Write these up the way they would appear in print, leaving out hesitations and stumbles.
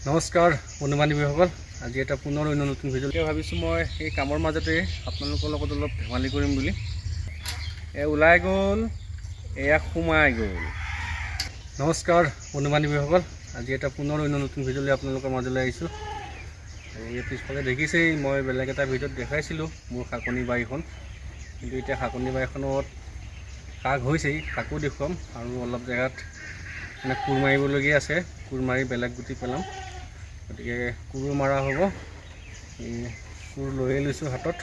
নমস্কাৰ বন্ধু বান্ধৱীসকল, আজি এটা পুনৰ অন্য নতুন ভিডিঅ' ভাবিছোঁ। মই এই কামৰ মাজতে আপোনালোকৰ লগত অলপ ধেমালি কৰিম বুলি। ওলাই গ'ল, এয়া সোমাই গ'ল। নমস্কাৰ বন্ধু বান্ধৱীসকল, আজি এটা পুনৰ অন্য নতুন ভিডিঅ'লৈ আপোনালোকৰ মাজলৈ আহিছোঁ। আৰু এই পিছফালে দেখিছেই, মই বেলেগ এটা ভিডিঅ'ত দেখাইছিলোঁ মোৰ শাকনি বাৰীখন। কিন্তু এতিয়া শাকনি বাৰীখনত শাক হৈছেই, শাকো দেখুৱাম। আৰু অলপ জেগাত মানে কোৰ মাৰিবলগীয়া আছে, কোৰ মাৰি বেলেগ গুটি পেলাম। গতিকে কোৰো মৰা হ'ব। এই কোৰ লৈয়ে লৈছোঁ হাতত।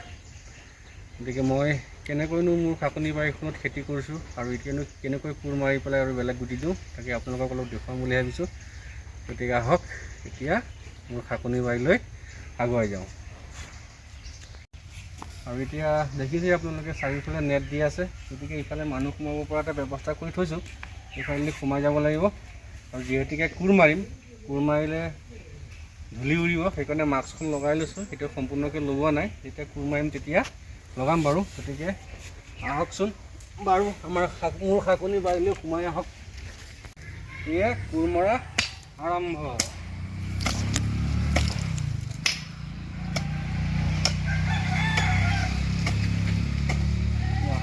গতিকে মই কেনেকৈনো মোৰ শাকনি বাৰীখনত খেতি কৰিছোঁ আৰু এতিয়ানো কেনেকৈ কোৰ মাৰি পেলাই আৰু বেলেগ গুটি দিওঁ, তাকে আপোনালোকক অলপ দেখুৱাম বুলি ভাবিছোঁ। গতিকে আহক, এতিয়া মোৰ শাকনি বাৰীলৈ আগুৱাই যাওঁ। আৰু এতিয়া দেখিছে আপোনালোকে, চাৰিওফালে নেট দি আছে। গতিকে ইফালে মানুহ সোমাব পৰা এটা ব্যৱস্থা কৰি থৈছোঁ, এইফালেদি সোমাই যাব লাগিব। আৰু যিহেতুকে কোৰ মাৰিম, কোৰ মাৰিলে ধূলি উৰিব, সেইকাৰণে মাস্কখন লগাই লৈছোঁ। সেইটো সম্পূৰ্ণকৈ লগোৱা নাই, যেতিয়া কোৰ মাৰিম তেতিয়া লগাম বাৰু। গতিকে আহকচোন বাৰু, আমাৰ মোৰ শাকনি বাৰীলৈ সোমাই আহক। এয়া কোৰ মৰা আৰম্ভ।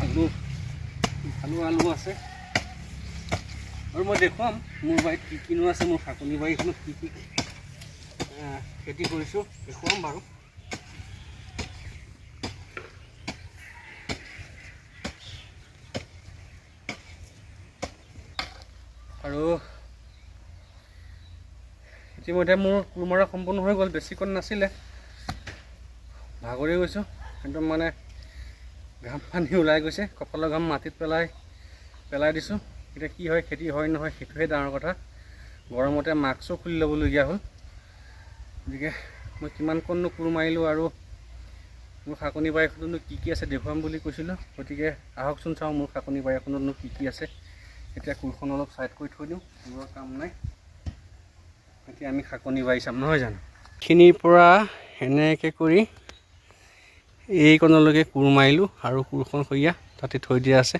আলু আলু আলু আছে। আৰু মই দেখুৱাম মোৰ বাৰীত কি কিনো আছে, মোৰ শাকনি বাৰীখনত কি কি খেতি কৰিছোঁ দেখুৱাম বাৰু। আৰু ইতিমধ্যে মোৰ কোৰ মৰা সম্পূৰ্ণ হৈ গ'ল, বেছিকণ নাছিলে। ভাগৰি গৈছোঁ একদম, মানে ঘাম পানী ওলাই গৈছে, কপালৰ ঘাম মাটিত পেলাই পেলাই দিছোঁ। এতিয়া কি হয়, খেতি হয় নহয় সেইটোহে ডাঙৰ কথা। গৰমতে মাস্কো খুলি ল'বলগীয়া হ'ল। গতিকে মই কিমানকণনো কোৰ মাৰিলোঁ আৰু মোৰ শাকনি বাৰীখনতনো কি কি আছে দেখুৱাম বুলি কৈছিলোঁ। গতিকে আহকচোন চাওঁ মোৰ শাকনি বাৰীখনতনো কি কি আছে। এতিয়া কোৰখন অলপ ছাইড কৰি থৈ দিওঁ, কোৰৰ কাম নাই। এতিয়া আমি শাকনি বাৰী চাম, নহয় জানো? এইখিনিৰ পৰা এনেকৈ কৰি এইকণলৈকে কোৰ মাৰিলোঁ আৰু কোৰখন সৈয়া তাতে থৈ দিয়া আছে।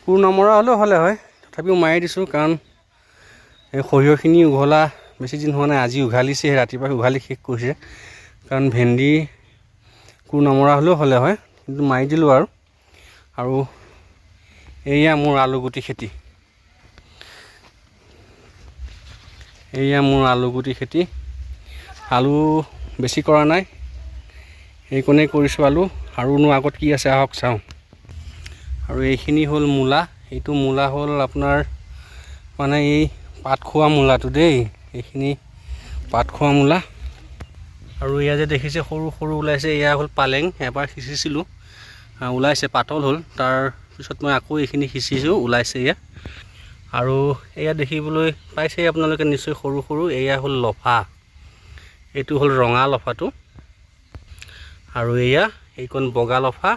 কোৰ নমৰা হ'লেও হ'লে হয়, তথাপিও মাৰি দিছোঁ, কাৰণ এই সৰিয়হখিনি উঘলা বেছি দিন হোৱা নাই, আজি উঘালিছে, ৰাতিপুৱা উঘালি শেষ কৰিছে। কাৰণ ভেন্দি কোৰ নমৰা হ'লেও হ'লে হয়, কিন্তু মাৰি দিলোঁ আৰু। আৰু এয়া মোৰ আলুগুটি খেতি, এয়া মোৰ আলুগুটি খেতি। আলু বেছি কৰা নাই, এইকণেই কৰিছোঁ আলু। আৰুনো আগত কি আছে আহক চাওঁ। আৰু এইখিনি হ'ল মূলা। এইটো মূলা হ'ল আপোনাৰ মানে এই পাত খোৱা মূলাটো দেই, এইখিনি পাত খোৱা মূলা। আৰু এয়া যে দেখিছে সৰু সৰু ওলাইছে, এয়া হ'ল পালেং। এবাৰ সিঁচিছিলোঁ, ওলাইছে, পাতল হ'ল। তাৰপিছত মই আকৌ এইখিনি সিঁচিছোঁ, ওলাইছে এয়া। আৰু এয়া দেখিবলৈ পাইছে আপোনালোকে নিশ্চয় সৰু সৰু, এয়া হ'ল লফা। এইটো হ'ল ৰঙা লফাটো। আৰু এয়া এইকণ বগা লফা।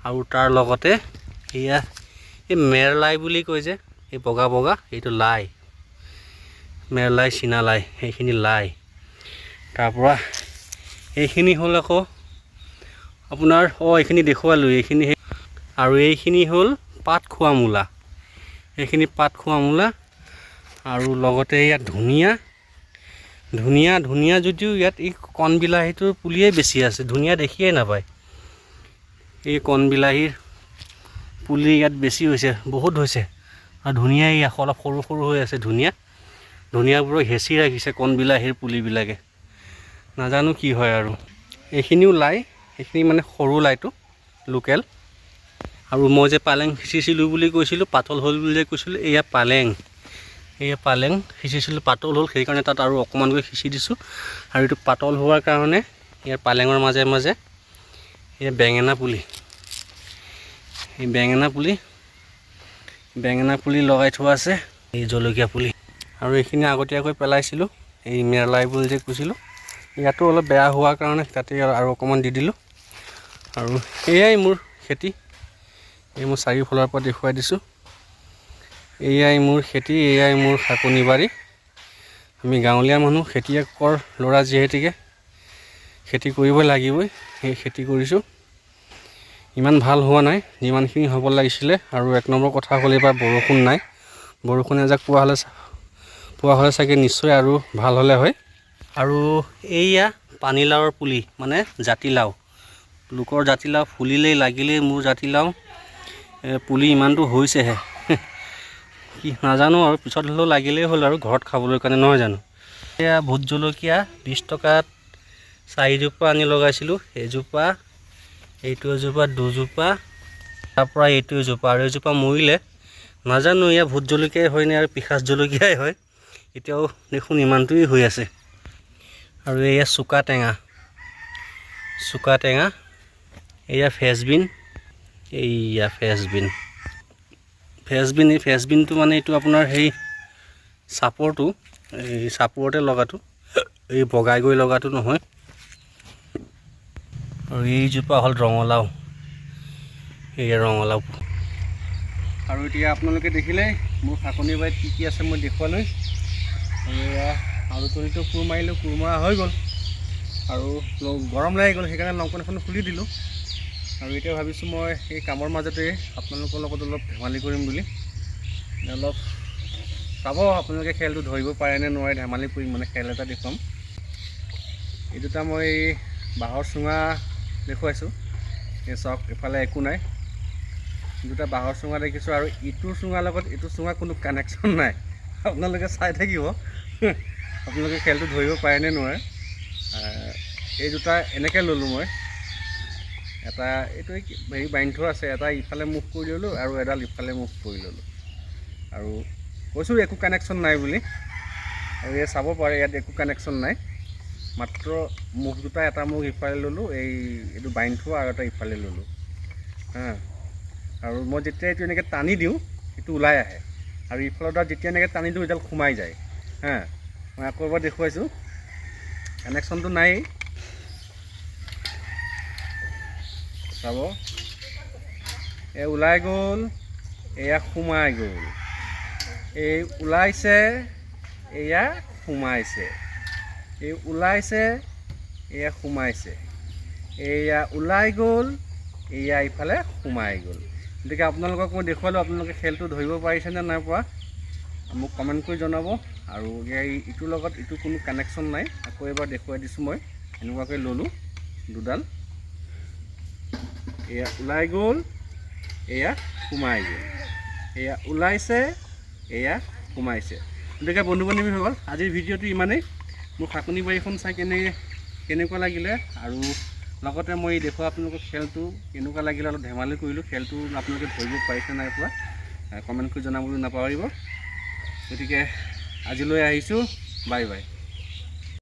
আৰু তাৰ লগতে এয়া এই মেৰলাই বুলি কয় যে, এই বগা বগা এইটো লাই, মেৰলাই চীনা লাই, সেইখিনি লাই। তাৰপৰা এইখিনি হ'ল আকৌ আপোনাৰ, এইখিনি দেখুৱালোঁ, এইখিনি। আৰু এইখিনি হ'ল পাত খোৱা মূলা, এইখিনি পাত খোৱা মূলা। আৰু লগতে ইয়াত ধুনীয়া, ধুনীয়া ধুনীয়া যদিও ইয়াত এই কণ বিলাহীটোৰ পুলিয়েই বেছি আছে, ধুনীয়া দেখিয়ে নাপায়। এই কণ বিলাহীৰ পুলি ইয়াত বেছি হৈছে, বহুত হৈছে। আৰু ধুনীয়া এই অলপ সৰু সৰু হৈ আছে ধুনীয়া। ধুনীয়াবোৰক হেঁচি ৰাখিছে কণ বিলাহীৰ পুলিবিলাকে, নাজানো কি হয়। আৰু এইখিনিও লাই, এইখিনি মানে সৰু লাইটো, লোকেল। আৰু মই যে পালেং সিঁচিছিলোঁ বুলি কৈছিলোঁ, পাতল হ'ল বুলি যে কৈছিলোঁ, এয়া পালেং, এয়া পালেং সিঁচিছিলোঁ, পাতল হ'ল, সেইকাৰণে তাত আৰু অকণমানকৈ সিঁচি দিছোঁ। আৰু এইটো পাতল হোৱাৰ কাৰণে ইয়াৰ পালেঙৰ মাজে মাজে এয়া বেঙেনা পুলি, এই বেঙেনা পুলি, বেঙেনা পুলি লগাই থোৱা আছে, এই জলকীয়া পুলি। আৰু এইখিনি আগতীয়াকৈ পেলাইছিলোঁ, এই মেৰলাই বুলি যে কৈছিলোঁ, ইয়াতো অলপ বেয়া হোৱাৰ কাৰণে তাতে আৰু অকণমান দি দিলোঁ। আৰু এয়াই মোৰ খেতি, এই মই চাৰিওফালৰ পৰা দেখুৱাই দিছোঁ। এয়াই মোৰ খেতি, এয়াই মোৰ শাকনি বাৰী। আমি গাঁৱলীয়া মানুহ, খেতিয়কৰ ল'ৰা যিহেতুকে খেতি কৰিব লাগিবই, সেই খেতি কৰিছোঁ। ইমান ভাল হোৱা নাই যিমানখিনি হ'ব লাগিছিলে। আৰু এক নম্বৰ কথা হ'ল এইবাৰ বৰষুণ নাই, বৰষুণ এজাক পোৱা হ'লে পোৱা হ'লে চাগে নিশ্চয় আৰু ভাল হ'লে হয়। আৰু এইয়া পানীলাওৰ পুলি, মানে জাতিলাও। লোকৰ জাতিলাও ফুলিলেই লাগিলেই, মোৰ জাতিলাও পুলি ইমানটো হৈছেহে, কি নাজানো আৰু, পিছত হ'লেও লাগিলেই হ'ল আৰু ঘৰত খাবলৈ কাৰণে, নহয় জানো? এয়া ভোট জলকীয়া 20 টকাত 4জোপা আনি লগাইছিলোঁ। এজোপা, এইটো এজোপা, দুজোপা, তাৰপৰা এইটো এজোপা, আৰু এজোপা মৰিলে। নাজানো এয়া ভোট জলকীয়াই হয়নে আৰু পিশাচ জলকীয়াই হয়, এতিয়াও দেখোন ইমানটোৱেই হৈ আছে। আৰু এয়া চুকা টেঙা, চুকা টেঙা। এয়া ফ্ৰেঞ্চবিন, এইয়া ফ্ৰেঞ্চবিন, ফ্ৰেঞ্চবিন। এই ফ্ৰেঞ্চবিনটো মানে এইটো আপোনাৰ সেই চাপৰটো, এই চাপৰতে লগাটো, এই বগাই গৈ লগাটো নহয়। আৰু এইজোপা হ'ল ৰঙালাও, এইয়া ৰঙালাও। আৰু এতিয়া আপোনালোকে দেখিলে মোৰ শাকনি বাৰীত কি কি আছে মই দেখুৱালৈ। আৰু এয়া আলু তলিটো কোৰ মাৰিলোঁ, কোৰ মৰা হৈ গ'ল। আৰু গৰম লাগি গ'ল, সেইকাৰণে লংপেণ্টখন এখন খুলি দিলোঁ। আৰু এতিয়া ভাবিছোঁ মই এই কামৰ মাজতে আপোনালোকৰ লগত অলপ ধেমালি কৰিম বুলি। অলপ চাব আপোনালোকে খেলটো ধৰিব পাৰে নে নোৱাৰে, ধেমালি কৰিম, মানে খেল এটা দেখুৱাম। এই দুটা মই বাঁহৰ চুঙা দেখুৱাইছোঁ। এই চাওক, এইফালে একো নাই, দুটা বাঁহৰ চুঙা দেখিছোঁ। আৰু ইটো চুঙাৰ লগত ইটো চুঙা কোনো কানেকশ্যন নাই। আপোনালোকে চাই থাকিব, আপোনালোকে খেলটো ধৰিব পাৰে নে নোৱাৰে। এই দুটা এনেকৈ ল'লোঁ মই, এটা এইটো হেৰি বান্ধি থোৱা আছে, এটা ইফালে মুখ কৰি ল'লোঁ আৰু এডাল ইফালে মুখ কৰি ল'লোঁ। আৰু কৈছোঁ একো কানেকশ্যন নাই বুলি। আৰু এই চাব পাৰে, ইয়াত একো কানেকশ্যন নাই, মাত্ৰ মুখ দুটা, এটা মুখ ইফালে ল'লোঁ, এইটো বান্ধি থোৱা, আৰু এটা ইফালে ল'লোঁ। হা, আৰু মই যেতিয়া এইটো এনেকৈ টানি দিওঁ, সেইটো ওলাই আহে। আৰু ইফালৰ দ্বাৰা যেতিয়া এনেকৈ টানি দিওঁ, এইডাল সোমাই যায়। হা, মই আকৌ এবাৰ দেখুৱাইছোঁ, কানেকশ্যনটো নাই, চাব। এই ওলাই গ'ল, এয়া সোমাই গ'ল, এই ওলাইছে, এয়া সোমাইছে, এই ওলাইছে, এয়া সোমাইছে, এয়া ওলাই গ'ল, এয়া ইফালে সোমাই গ'ল। গতিকে আপোনালোকক মই দেখুৱালোঁ, আপোনালোকে খেলটো ধৰিব পাৰিছেনে নাই পৰা মোক কমেণ্ট কৰি জনাব। আৰু এই ইটোৰ লগত ইটো কোনো কানেকশ্যন নাই, আকৌ এবাৰ দেখুৱাই দিছোঁ। মই এনেকুৱাকৈ ল'লোঁ দুডাল, এয়া ওলাই গ'ল, এয়া সোমাই গ'ল, এয়া ওলাইছে, এয়া সোমাইছে। গতিকে বন্ধু বান্ধৱীসকল, আজিৰ ভিডিঅ'টো ইমানেই। মোৰ শাকনি বাৰীখন চাই কেনেকুৱা লাগিলে, আৰু লগতে মই দেখুওৱা আপোনালোকৰ খেলটো কেনেকুৱা লাগিলে, অলপ ধেমালি কৰিলোঁ, খেলটো আপোনালোকে ধৰিব পাৰিছে নাই পৰা কমেণ্ট কৰি জনাবলৈ নাপাহৰিব। গতিকে আজিলৈ আহিছোঁ, বাই বাই।